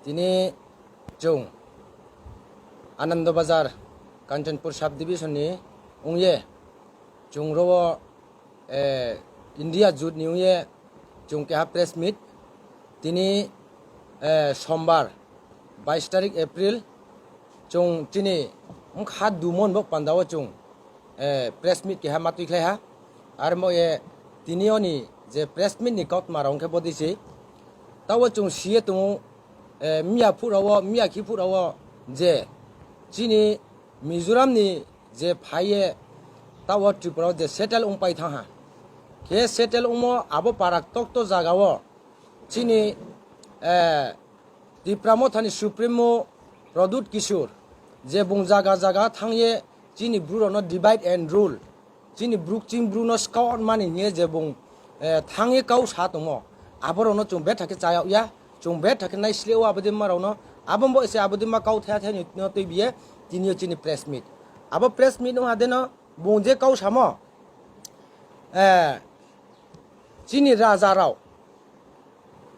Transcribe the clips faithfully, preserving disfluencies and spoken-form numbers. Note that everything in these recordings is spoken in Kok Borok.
Tini chwng Anando Bazar, Kanchanpur Sub Division ni wngye chwng rwo, eh, India jut ni wngye chwng keha press meet. Tini, eh, Sombar, bais tarik April, chwng chini wngkha dumon bok pandao chwng, eh, press meet keha matwi khlaiha. Armo ye tini oni je press meet ni kautma rok wngkhe bodi se. Tao chwng siye tongo, eh, miya phurao, miya khi phurao je chini Mizoram ni je phaiye tao Tripura o je settle wng pai thangha. Khe settle wngmo abo parak tokto jagao chini, eh, Tipra Mothani Supremo Pradyut Kishore je bung jaga jaga thangye chini bru rokno divide and rule, chini bruk ching bruk no scout mani hiye je bung, eh, thangye kau sa tongo, aborokno chwng betha khe chayok ya, chwng betha khe naisleo abodima rokno, abo bo se abodima kau thaya thaya no twi biye tiniyo chini press meet. Abo press meet no hadeno bung je kau samo, eh, chini raja rao,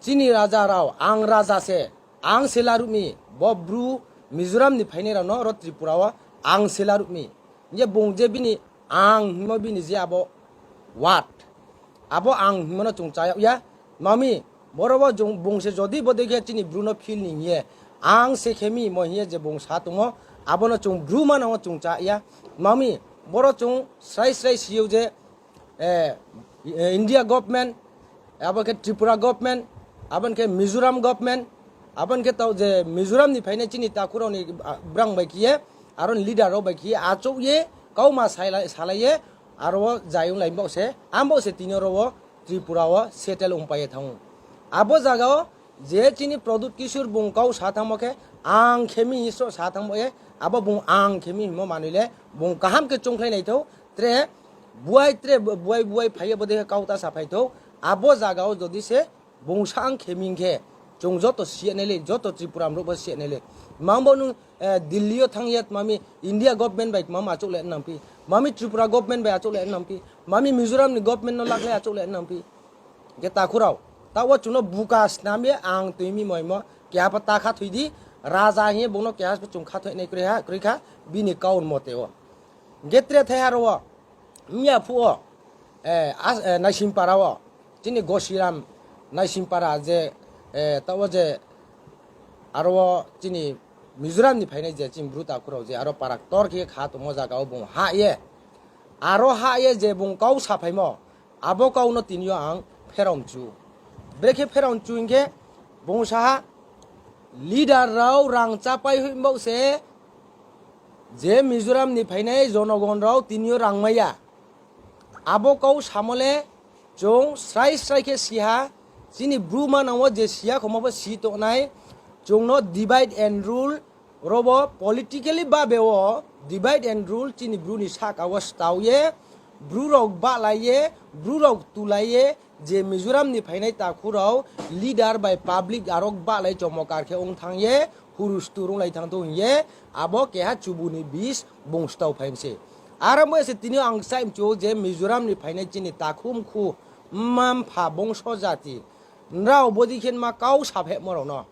chini raja rao, ang raja se, ang se larukmi, bo bru Mizoram ni phainai rokno oro Tripura o ang se larukmi. Ye bung je bini ang himo bini je abo word, abo ang himo no chwng chayok ya. Mami, boro bo jung-, bung se jodi bodei khe chini bru no feel ni hiye, ang se khemi mo hiye je bung sa tongo, abono chwng bru mano chwng cha ya. Mami, boro chwng srai srai siyo je, eh, eh, India government, abo khe Tripura government, abo khe Mizoram government, abo khe tao je Mizoram ni phainai chini takhurok ni, ah, brang bai khiye, aro leader rok bai khiye, achuk ye, kauma salai, salai ye, aro jayung lai bok se, ang bok se tini oro o Tripura o settle wng pai ye thango. Abo jaga o je chini Pradyut Kishore bung kau sa thangmo khe, ang khemi hisro sa thangmo ye, abo bung ang khemi himo manwi le, bung kaham khe chongkhlai naithok, tre buai tre bu-, buai buai phaiye bodei khe kau ta sa phaithok, abo jaga o jodi se bung sa ang khemi khe, chwng joto siya naile, joto Tripura rok bo siya naile. Mang bo nung, eh, Delhi o thang yat mami India government bai mama achuk le nang pi, mami Tripura government bai achuk le nang pi, mami Mizoram ni government no lak le achuk le nang pi. Ge takhurao, ta o chwngno buka snam ye ang twi mi moimo, keha pa ta kha thwi di, raja hiye bungno keha pa chwng kha thwi nai kwrwi ha, kwrwi kha, bini kaun mote o. Ge tre thai haro o, miya phu o, eh, as-, eh, Naisimpara o, chini Gosiram Naisimpara je, eh, ta o je, aro o chini Mizoram ni phainai je chini bru takhurao je, aro parak tor khe kha tongmo jaga o bung ha ye, aro ha ye je bung kau sa phaimo, abo kau no tini o ang pherong chu. Brekhe pherong chu hinkhe bung saha leader rao rang chapai hoi bok se je Mizoram ni phainai jonogon rao tini o rang maya. Abo kau samole chwng srai srai khe siha, chini bru manang o je siya khoma bo si tongnai, chwngno divide and rule, Robo politically babe o divide and rule chini bru ni saka o stao ye, bru rok balai ye, bru rok tulai ye, je Mizoram ni phainai takhu rok leader bai public arok balai chomokar khe ong thang ye, hurus turung lai thang thung ye, abo keha chubu ni bis bung stao phaim se. Aro mo se tini ang sai mchu je Mizoram ni phainai chini takhum khu mam pha bongso jati. Nrao bodi khe ma kau saphe morok no.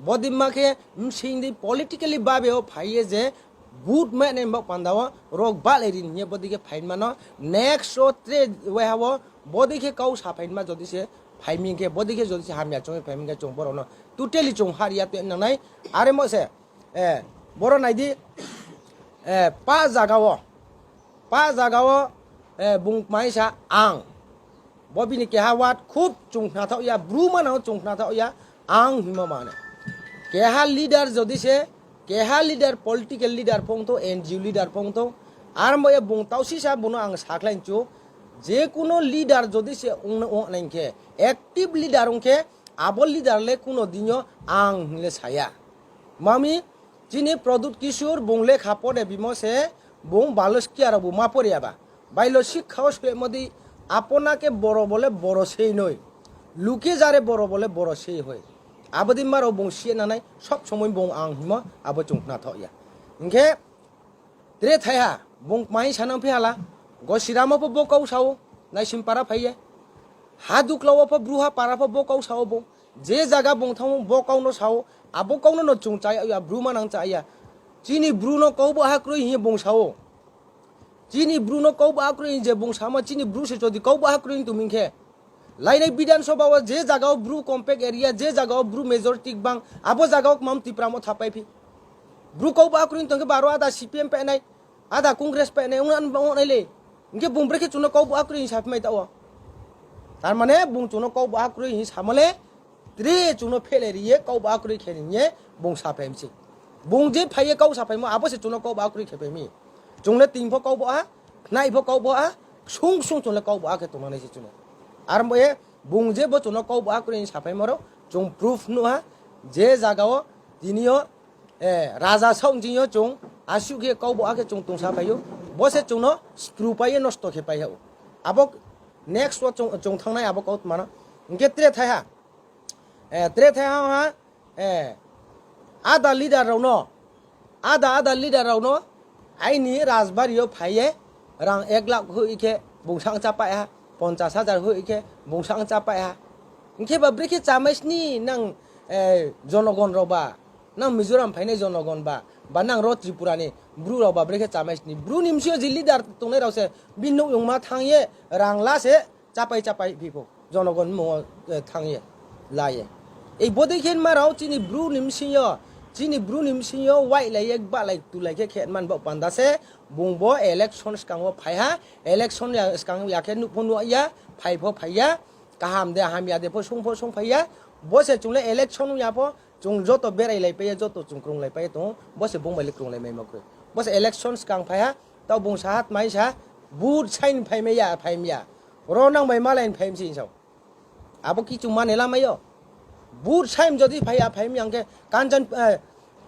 Bodi ma khe msing di politically babe o phai ye je vote ma ne bok panda o rok balai rin ye bodi khe phai mano. Next o tre wai ha o bodi khe kau sa phai ma jodi se phai mi khe bodi khe jodi se hamya chong phai mi khe chong borok no totally chong har ya te nang nai. Are mo se, eh, boro nai di, eh, pa jaga o, pa jaga o, eh, bung mai sa ang. Bo bini keha word khub chwng khnathok ya, bru mano chwng khnathok ya, ang himo mane. Keha leader jodi se, keha leader, political leader phongtho, N G O leader phongtho, armo ya bung tausi sa bono ang sakhlai chu, je kuno leader jodi se ongno ong nai khe, active leader ong khe, abo leader le kuno dinyo ang hinle saya. Mami, chini Pradyut Kishore bung lekha pore bimo se bung balo sikia rok bo ma pore ya ba. Bailo sikha o soi modi apona ke boro bole boro sei noi. Luke jare boro bole boro sei hoi. Abodi maro bung sie nanai sob somoi bung ang himo abo chwng khnathok ya. Hinkhe tre thaiha bung mai sanang phi hala. Gosiramo pho bo kau sao naisim para phaiye. Ha duklao pho bruha para pho bo kau sao bo. Je jaga bung thango bo kau no sao. Abo kokno no chwng chaya, Bru manang chaya. Chini Bru no kokbo ha kwrwi hiye bung sao. Chini Bru no kokbo ha kwrwi je bung sama, chini Bru se jodi kokbo ha kwrwi tongming khe, lainai Bidhan Sabha o je jaga o Bru compact area, je jaga o Bru majority bang, abo jaga o mam Tipra Motha paiphi. Bru kokbo ha kwrwi tongkhe baro ada C P M painai, ada Congress painai, wng an bang nai le. Hingke bung brekhe chwngno kokbo ha kwrwi hinwi saphi mai ta o. Tar mane bung chwngno kokbo ha kwrwi hinwi samale, tre chwngno phele riye kokbo ha kwrwi khe hinwi bung saphai msi. Bung je phaiye kok saphaimo abo se chwngno kokbo ha kwrwi khe phaimi. Chwngle tingpho kokbo ha, khnaipho kokbo ha, sung sung chwngle kokbo ha khe tongmani se chwngno. Ar bo e bung je bo chwngno kokbo ha kwrwi hinwi saphaimoro chwng proof nuha je jaga o tini o eh, raja saung jingyo chwng asuk khe kokbo ha khe chwng tongsa phaio. Bo se chwngno spru paiye nosto khe paiha o. Abo next o chwng, chwng thangnai abo kok mano. Hingke tre thaiha. Eh, tre thaiha ha, eh, ada leader rokno, ada, ada leader rokno aini rajbari o phaiye rang ek lakh hui khe bungsang cha paiha, ponchas hajar hui khe bungsang cha paiha. Hingke ba brekhe chamai sini nang, eh, jonogon rok ba, nang Mizoram phainai jonogon ba, ba nang ro Tripura ni bru rok ba brekhe chamai sini. Bru ni bsio je leader tongnai rok se bini nuk yungma thangye rang la se chapai chapai phipo jonogon mo, eh, thangye laye. Ei bodei khe ma rok chini bru ni bsio, chini bru ni bsio wai lai ek ba lai tu lai khe khe man bo panda se bung bo election skang o phaiha, election ya skang ya khe nuk pho nuk ya, phai pho phai ya. Kaham de hamya de pho sung pho sung phaiya. Bo se chwngle election wngya pho chwng joto berai lai paiya, joto chwng kwrwng lai paiya tongo. Bo se bung bai le kwrwng lai mai ma kwrwi. Bo se election swkang phaiha, tao bung sahat mai sa, vote sign phai maya, phai maya. Ro nang bai malai phai msi sao. Abo kichung mane lamayo. Vote sign jodi phaiya, phai mya hwnkhe Kanchan, eh,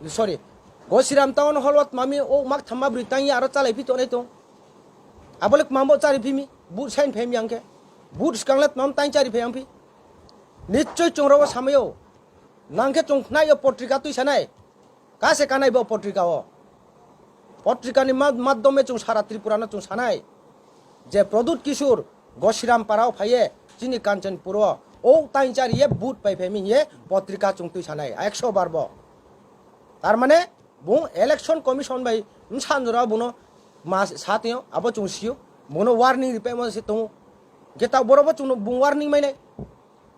sorry, Gosiram town hall o tmami o mak thamma bwrwi tangya aro chalai phi tonai tong. Abo le mambo chari phimi, vote sign phai mya hwnkhe. Vote swkang le tmam tang chari phai ang phi. Nichoi chwng rogo samayo. Nang khe chwng khnaio potrika twi sanai. Kase kanai bo potrika o. Potrika ni mad-, maddome chwng sara Tripura no chwng sanai. Je Pradyut Kishore Gosiram para o phaiye chini Kanchanpur o o tang chari ye vote pai phai mi ye potrika chwng twi sanai. Ekso bar bo. Tar mane bung election commission bai msanjora buno ma sa tio abo chwng sio. Buno warning ripai mo se tongo. Ge ta boro bo chwng bung warning mai nai.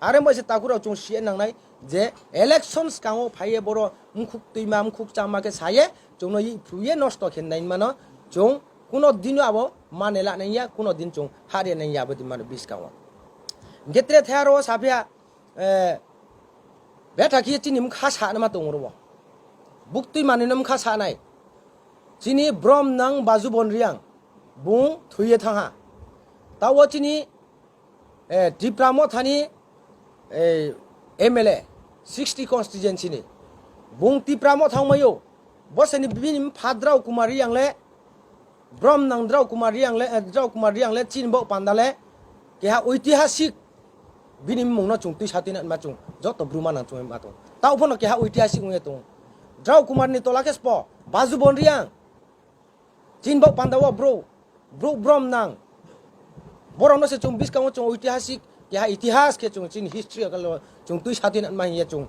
Are bai se takhurok chwng siya nangnai je election skango phaiye boro mkhuk twima mkhuk chama khe saye chwngno yi phruye nosto khe nai mano chwng kuno dino abo mane la nangya kuno din chwng harya nangya abo di mano biskango. Hingke tre thayaro saphiya, eh, betha khe chini mkha sa nama tongro bo. Buktwi manino mkha sanai. Chini brom nang Baju Bonriang bung thuye thangha. Tawo chini eh, Tipra Mothani, eh, M L A sixty constituency ni. Bung Tipra Motha wngmaio. Boseni bini phadrao Kumar Riang le, brom nang drao Kumar Riang le, eh, drao Kumar Riang le, chin bo panda le, keha oitihasik bini mungno chwng twi satwi na ma chwng, joto bruma nang chwng ma tong. Tao phono keha oitihasik wngya tong. Drao Kumar ni tola khe spo, Baju Bonriang. Chin bok panda o bro, bro brom nang. Borok no se chwng biskango chwng oitihasik, keha itihas khe chwng chini history o kalo chwng twi satwi na ma hiya chwng.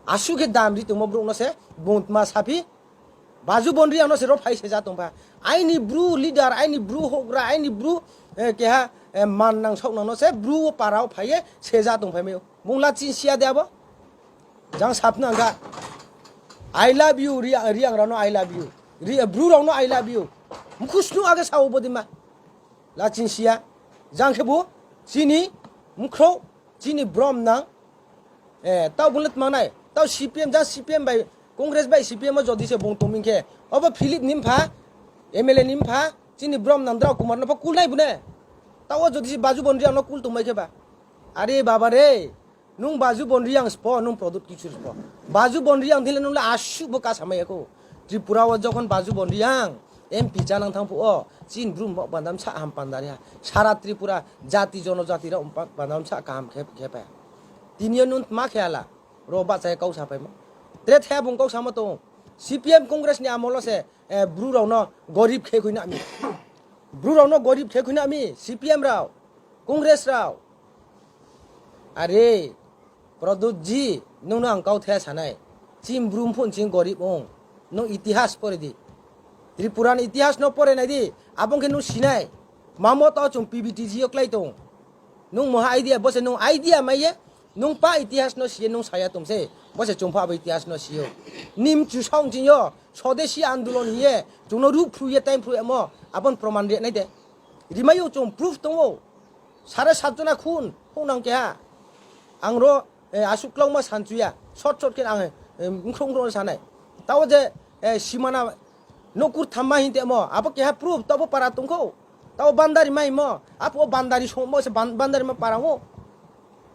Aswk khe dam ri tongmo borok no se bung ma saphi. Baju Bonriang no se ro phai se ja tong pha. Aini bru leader, aini bru hogra, aini bru, eh, keha, eh, man nang sok nang no se bru o para o phai ye se ja tong phai mai. Bung la chin siya de abo. Jang sapna ga. I love you, Riang, Riang rano I love you. Ri-, bru rano I love you. Mkhusnu age sao bodima. La chin siya. Jang khe bo chini mkhro, chini brom nang. Eh, tao bulet manai. Tao C P M, jang C P M bai, Congress bai C P M o jodi se bung tongming khe. Obo Philip ni mpha, M L A ni mpha, chini brom nang Drao Kumar no pha kulnai bune. Tao jodi se Baju Bonriang no kul tongmai khe ba. Are baba re. Nung Baju Bonriang spo, nung Pradyut Kishore spo. Baju Bonriang dile nung le aswk bo kasa maya ko. Tripura o jokhon Baju Bonriang M P chanang thang phuo, chin brum bo bandam sa ham pandari ha. Sara Tripura jati jonojati rok pa-, bandam sa kaham khe, khe pa. Tini o nun ma khe ala. Ro ba chai kau sa pai mo. Tre the bung kau sa mo to. C P M Congress ni amolo se, eh, bru rok no gorib khe khui na mi. Bru rok no gorib khe khui na mi. C P M rok. Congress rok. Are, Pradyut ji, nungno ang kau thaya sanai. Chini brum phun chini gorib wng. Nwng itihas pore di. Tripura ni itihas no pore nai di. Abo khe nwng sinai. Mamo to chwng P B T G o klai tong. Nwng moha idea, bo se nwng idea mai ye. Nwng pa itihas no siye, nwng saya tong se. Bo se chwng pha abo itihas no siyo. Nim chu song chini yo. Swadeshi andolon hiye. Chwng no ruh phru ye, time phru ye mo. Abon proman re nai de. Rimayo chwng proof tongo. Sare satjona khun, khun nang keha. Ang ro, eh, asuk klongma sanchuya. Short short khe ang, eh, mkhro mkhro sanai. Tao je, eh, simana nokur thamma hinte mo. Abo keha proof, tabo para tongkho. Tao bandari mai mo. Apo bandari songmo se ban-, bandari ma para mo.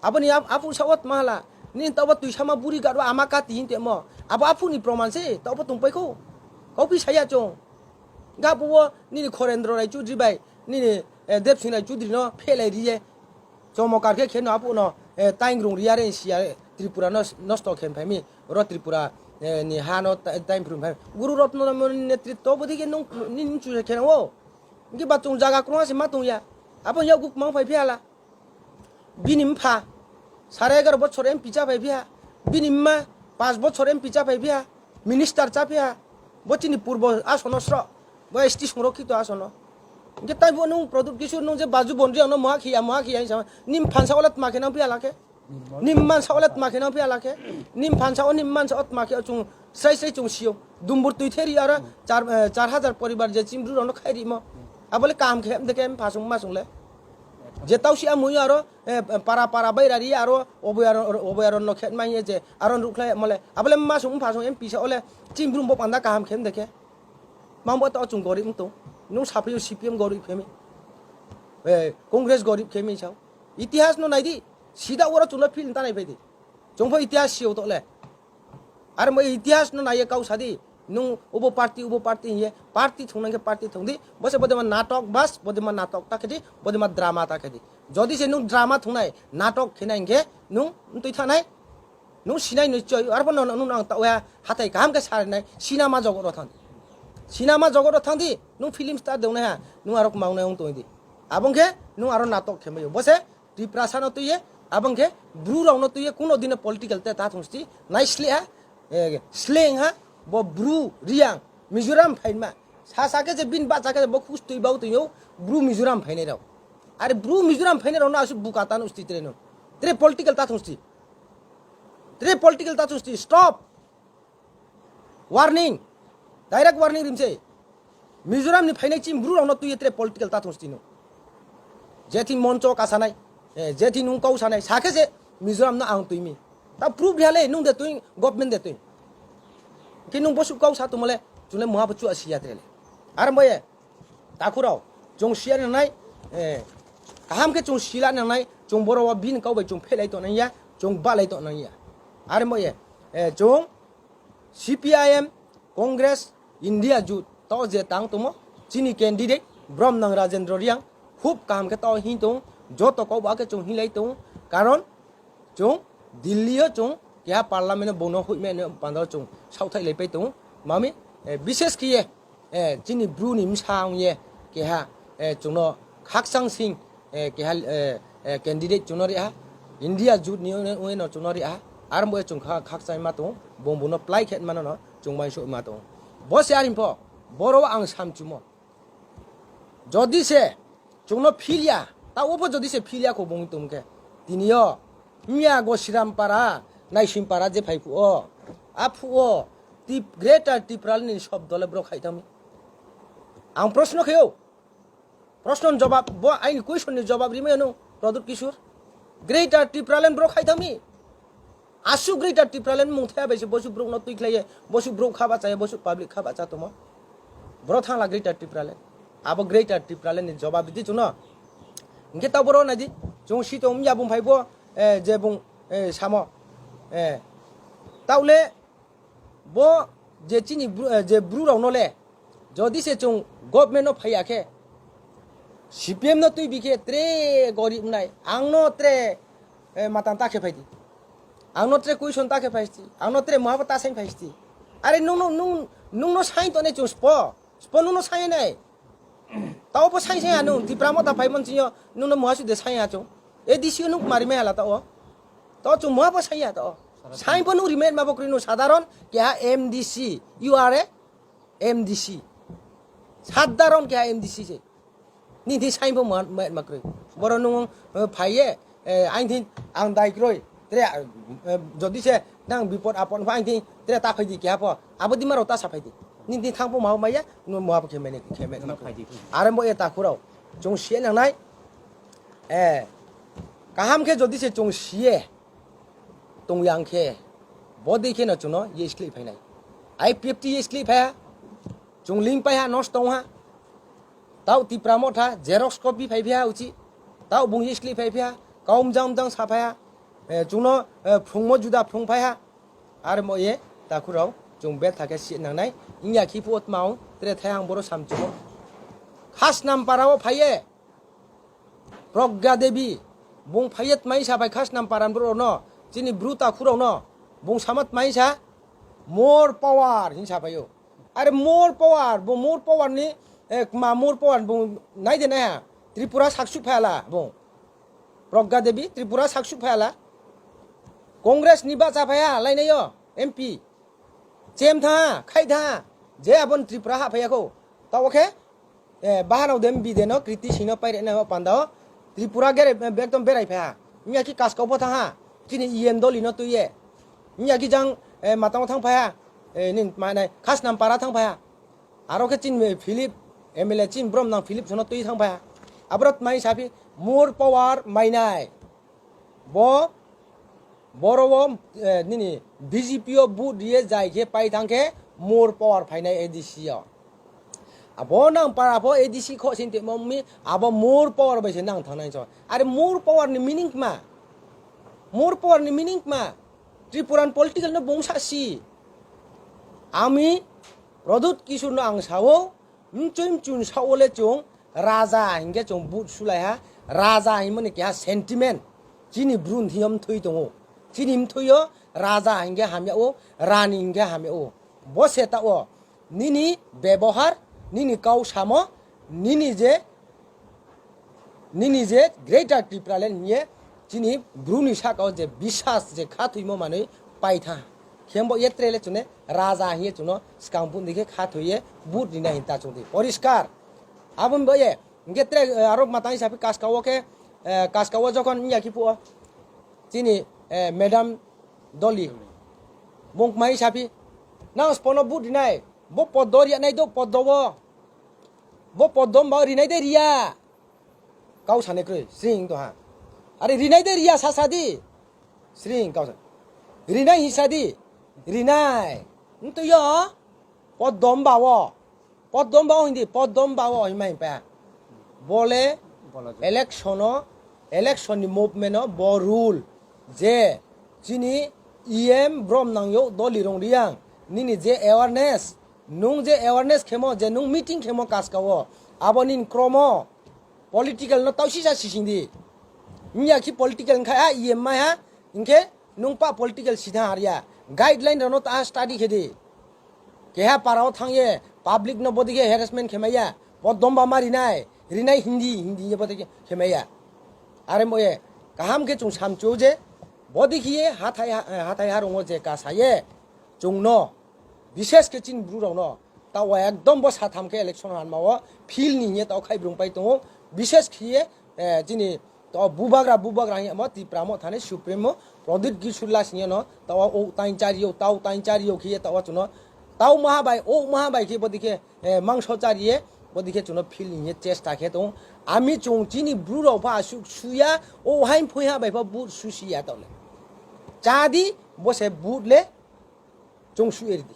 Aboni ap-, apu sawat mahala. Ni tabo tuisama buri garo ama kati hinte mo. Abo apu ni proman se, tabo tongpai kho. Kopi saya chwng. Gapuo nini Khorendro Rai Chudri bai nini, eh, Debsing Rai Chudri no phelai riye. Chomokar khe kheno apuno, eh, taingrung riya re siya Tripura no nosto khem phaimi. Oro Tripura, eh, ni ha no ta-, taingrung phai. Guru Ratna Moni netritto bwdhi khe nung nini chu khe o. Ngi ba chung jaga krung se ma tong ya. Abo yaguk mang phai phiya la. Bini mpha sare egaroh bochor M P cha phai phiya, bini mma panch bochor M P cha phai phiya, minister cha phiya, bo chini purbo asono sro, bo S T songrokkhito asono. Hingke tai bo nwng Pradyut Kishore nwng je Baju Bondri ano moha khiya, moha khiya hinsa, nim phansa ola tma khe nang phiya lakhe, nim mansa ola tma khe nang phiya lakhe, nim phansa o, nim mansa o tma khe o chung Srai srai chung sio. Dumbur twi theri aro char, eh, char hajar poribar je chini bru rokno khai rimo. Abole kaham khe de khe phasung masung le. Je tausi amui aro, eh, para para bai rari aro obo aro, obo aro no khet mai je aro rukhlai mole. Abole masung phasung M P sa ole chini bru bo panda kaham khe de khe. Mangbo to chung gorib to. Nung sapri C P M gorib khemi. Eh, Congress gorib khemi sao. Itihas no naidi. Sida oro chuna film tanai phaidi. Chungpho itihas sio to le. Ar mo itihas no naiye kau sadi, nung ubo party, ubo party hiye, party thungnang khe party thungdi, bose bodema natok bas, bodema natok ta khedi, bodema drama ta khedi. Jodi se nung drama thungnai, natok khenai hingkhe nung ntwi thanai, nung sinai nui choi, arbo no nung nang ta oya hatai kaham khe sarinai, cinema jogot ro thangdi. Cinema jogot ro thangdi, nung film star deunai ha, nung arok maunai ong tongdi. Abong khe nung aro natok khemayo. Bose Tiprasa no tuye, abang khe bru rok no tuye kuno dino political te ta thungsti, nai sle ha, eh, sleng ha, bo bru Riang, Mizoram phaima, sa sa khe je bin ba cha khe bo khus tui bau tuyo, bru Mizoram phainai rok. Are bru Mizoram phainai rok no asu buka ta nusti tre no. Tre political ta thungsti. Tre political ta thungsti, stop. Warning, direct warning rimse. Mizoram ni phainai chini bru rok no tuye tre political ta thungsti no. Jethi moncho kasanai, eh, jethi nung kau sanai, sakhe se Mizoram no ang tuimi. Ta proof rihale nung de tui, government de tui. Ki nung bosu kau sa tumale, chule muha bochu asiya trele. Ar moye, takhurao, chung siya nangnai, eh, kaham khe chung sila nangnai, chung boro wa bin kau bai chung phelai to nangya, chung balai to nangya. Ar moye, eh, chung C P I M, Congress, India Jut, to je tang tomo, chini candidate, Brom nang Rajendra Riang, khub kaham khe to hin tong, joto kau ba khe chung hinlai tong, karon, chung Delhi o chung keha parliament o bono hoihmai no pandal chung sauthai lai pai tongo. Mami, eh, bishes khiye, eh, chini bru ni msa ong ye keha, eh, chungno khakchang sing, eh, keha, eh, eh, candidate chungno ri ha, India jut ni ong no chungno ri ha, ar bo chung kha khakchang ma tongo, bong bono plai khet mano no chung mai so ma tongo. Bo se arim pho, boro ang sam chumo. Jodi se chungno philya, ta obo jodi se philya kho bung tongkhe. Tiniyo, miya Gosiram para, Naisim para je phai phuo, a phuo, Tip-, Greater Tipraland ni sob dole bro khai tangmi. Ang proshno khayo. Proshno ni jobab, bo aini question ni jobab rimai ano, Pradyut Kishore. Greater Tipraland bro khai tangmi. Asuk Greater Tipraland mung thaya bai se bosu bruk no twi khlaiye, bosu bruk khaba chaye, bosu public khaba cha tomo. Bro thangla Greater Tipraland. Abo Greater Tipraland ni jobab di chuno. Hingke ta boro nai di, chung si tong ya bung phai bo, eh, je bung, eh, samo. Eh, taule bo je chini bru-, eh, je bru rok no le, jodi se chung government no phaiya khe, C P M no twi bikhe tre gorib nai, ang no tre, eh, matang ta khe phai di. Ang no tre question ta khe phai sti. Ang no tre muha bo ta sain phai sti. Are nung no, nung, nung no sain to ne chung spo. Spo nung no sain nai. Tao bo sain sain nung. Tipra Motha phai mon ching yo nung no muha su de sain ya chung. A D C o nung mari mai hala tao. Tao chung muha bo sain ya tao. Saimpo nung rimet ma bo kwrwi nung sadharon keha M D C, you are a M D C. Sadharon keha M D C se. Nini thwi saimpo ma, ma, ma kwrwi. Boro nung, eh, phaiye, eh, aini thwi ang dai kwrwi. Tre, eh, jodi se nang bipod apod pha aini thwi tre ta phaidi keha pho. Abo di maro ta sa phaidi. Nini thwi thangpo ma maya, nung ma pho khe mene, khe mene. Are bo e takhurao. Chung siye nangnai. Eh, kaham khe jodi se chung siye. Tong yang khe, bo dei kheno chwngno yes khlai phainai. I P F T yes khlai phaiha, chwng link paiha, nosto wngha. Tao Tipra Motha, xerox copy phai phiha uchi. Tao bung yes khlai phai phiha, kaum jang jang sa phaiha. Eh, chwngno, eh, phrungmo juda phrung phaiha. Are mo ye, takhurao, chwng betha khe si nangnai. Wngya khi phuo tmao, tre thai ang boro samchungo. Khasnam parao phaiye. Pragya Devi, bung phaiye tmai sa phai Khasnam paran bro no, chini bru takhurao no, bung sama tmai sa, more power, hin sa phaio. Are more power, bo more power ni, eh, ma more power, bung nai de nai ha, Tripura saksuk phaila, bung. Pragya Devi, Tripura saksuk phaila. Congress ni ba cha phaiya, lai nai yo, M P. Chem tha, khai tha, je abon Tripura ha phaiya kho. Tao khe, eh, bahanao dem bide no, Kriti Singh no paire na panda o. Tripura gere, eh, ekdom berai phaiha. Wngya ki Kaskau pho tha ha. Chini E M doli no tuiye. Wngya ki jang, eh, matang thang phaiha. Eh, nin manai, Khasnam para thang phaiha. Aro khe chini Philip, M L A chini brom nang Philip sono tui thang phaiha. Abrot mai sapi, more power mainai. Bo, boro o, eh, nini B J P o vote riye jai khe pai thang khe more power phainai A D C o. Abo nang para pho A D C kho sin te mami, abo more power bai se nang thangnai so. Are more power ni meaning ma? More power ni meaning ma? Tripuran political no bung sa si. Ami Pradyut Kishore no ang sao, mchoi mchun sao le chung raja hingke chung vote sulai ha, raja hingmani keha sentiment. Chini bru ni thiyom thui tongo. Chini mthuio raja hingke hamya o, rani hingke hamya o. Bo se ta o. Nini bebohar, nini kau samo, nini je, nini je Greater Tipraland hiye chini bruni sakao je bisas je kha thuimo manwi paitha. Khembo ye trele chune raja hiye chuno skang bundi khe kha thuiye but rina hinta chungdi. Poriskar. Aboni boye, hingke tre, eh, arok matang hisapi Kaskao khe, eh, Kaskao jokhon wngya khe phuo. Chini, eh, Madam Doli. Bung kmai sapi. Nang spono but rinai. Bo poddo riya nai do poddo bo. Bo poddo mba rinai de riya. Kau sane kroi. Sring to ha. Are rinai de riya sasa di. Sring kau sa. Rinai hisa di. Rinai. Nto yo. Poddo mba wo. Poddo mba wo hindi. Poddo mba wo hima himpa. Bole election o, election ni movement o bo rule je chini E M brom nang yo Doli Rongriyang nini je awareness, nung je awareness khemo, je nung meeting khemo Kaskao, abo nini kromo political no tausisa sising di. Wngya khi political wngkha ha E M mai ha, hingkhe nung pa political sitha harya. Guideline rok no ta study khe di. Keha para o thang ye public no bodi khe harassment khemaya. Bo domba ma rinai, rinai hindi, hindi ye bodi khe khemaya. Are mo ye kaham khe chung samchu je bodi khe ye hathai ha-, hathai harung o je kasa ye chung no, bishes khe chini bru rok no ta wa ekdom bo satham khe election hanma o field ni ye ta khai brung pai tongo. Bishes khe ye, eh, chini To bubagra, bubagra hingya mo Tipra mo thani Supreme mo Pradyut Kishore lasing no tawa o tain chari yo, tau tain chari yo khiye tawa chuno. Tau maha bai, o maha bai khe bodi khe, eh, mangso chari ye, bodi khe chuno field ni ye chesta khe tong. Ami chung chini bru rok pha asuk suya, o hain phui ha bai pha but susi ya tole. Chadi, bo se but le, Chung su eri di.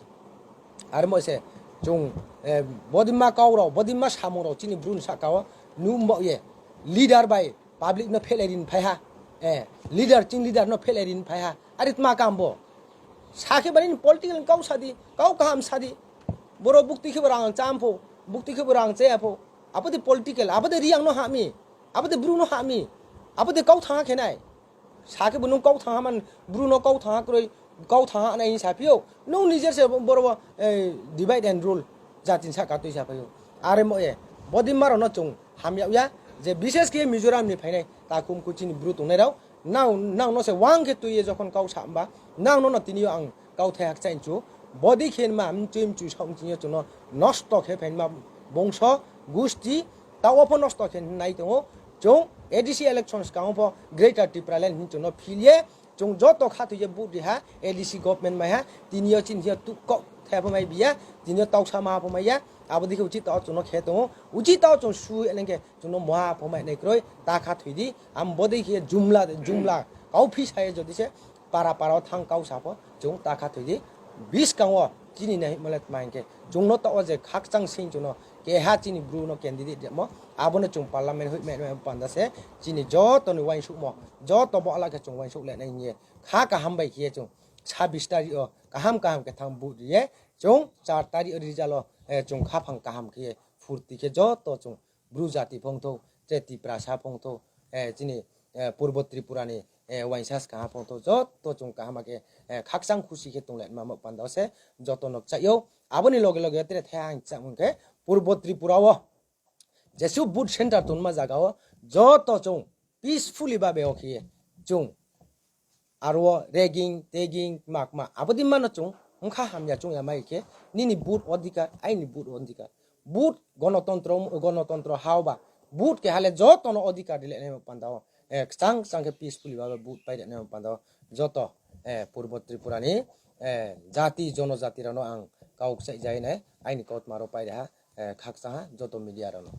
Are mo se, chung, eh, bodima kau rok, bodima samung rok chini bru ni saka o, nu mbo ye, leader bai public no phelai rin phai ha. Eh, leader ching leader no phelai rin phai ha. Are tma kam bo. Sakhe bani political kau sadi, kau kaham sadi. Boro bukti khe bo rang cham pho, bukti khe bo rang chaya pho. Abo de political, abo de riang no ha mi, abo de bru no ha mi, abo de kau thang khe nai. Sakhe bo nung kau thangha man, bru no kau thangha kroi, kau thangha nai hinsa phio. Nung nijer se boro bo, eh, divide and rule jatin saka twi sa phio. Are mo e, bodi maro no chung hamya ya, je bishes khe Mizoram ni phainai, takhum kuchini bru tongnai rao, nang nang no se wang khe twi ye jokhon kau sa hwnba nang no no tini yo ang kau thai hakchai hinchu. Bodi khe ma mchwi mchwi sa wng tini yo chwng no nosto khe phaima bongso gusti ta o pho nosto khe nai tongo. Chwng A D C election swkang o pho Greater Tipraland hin chwng no phil ye chwng joto kha thwi ye vote ri ha A D C government mai ha tini yo chini yo tu kok thai pho mai biya tini yo tau sa ma pho mai ya abo dikhe uchi ta o chwng no khe tongo uchi ta o chwng su nang khe chwng no moha pho mai nai kroi ta kha thwi di am bodi khe jumla jumla kau phi sa ye jodi se para para o thang kau sa pho chwng ta kha thwi di bis kang o chini nai male ma hinkhe chwng no ta o je khakchang sing chwng no keha chini bru no candidate rimo abo no chwng parliament hoi mai mai panda se chini joto ni uansuk mo joto bo ala khe chwng uansuk le nai hiye kha kaham bai khe chwng sabis tari o kaham kaham khe thang vote ri ye chwng char tari o result o eh, chwng kha phang kaham khe phurti khe joto chwng bru jati phongthok, che Tiprasa phongthok, eh, chini eh, Purbo Tripura ni eh, uainsa swkang ha phongthok joto chwng kaham khe eh, khakchang khusi khe tonglaima panda se joto nok chaio. Aboni loge loge tere thaya ang chak mung khe Purbo Tripura o jesu vote center tongma jaga o joto chwng peacefully babe o khe chwng aro ragging, tagging, makma abodi mano chwng wngkha hamya chwngya mai khe nini vote odhikar, aini vote odhikar. Vote gonotontro, gonotontro hao ba vote khe hale jotono odhikar rile nai panda o. Eh, kwchang kwchang khe peacefully babe vote pai rwnai panda o. Joto eh, Purbo Tripura ni eh, jati jonojati rano ang kau kwchai jai nai aini kautma ro pai reha eh, khakchang ha joto media rano.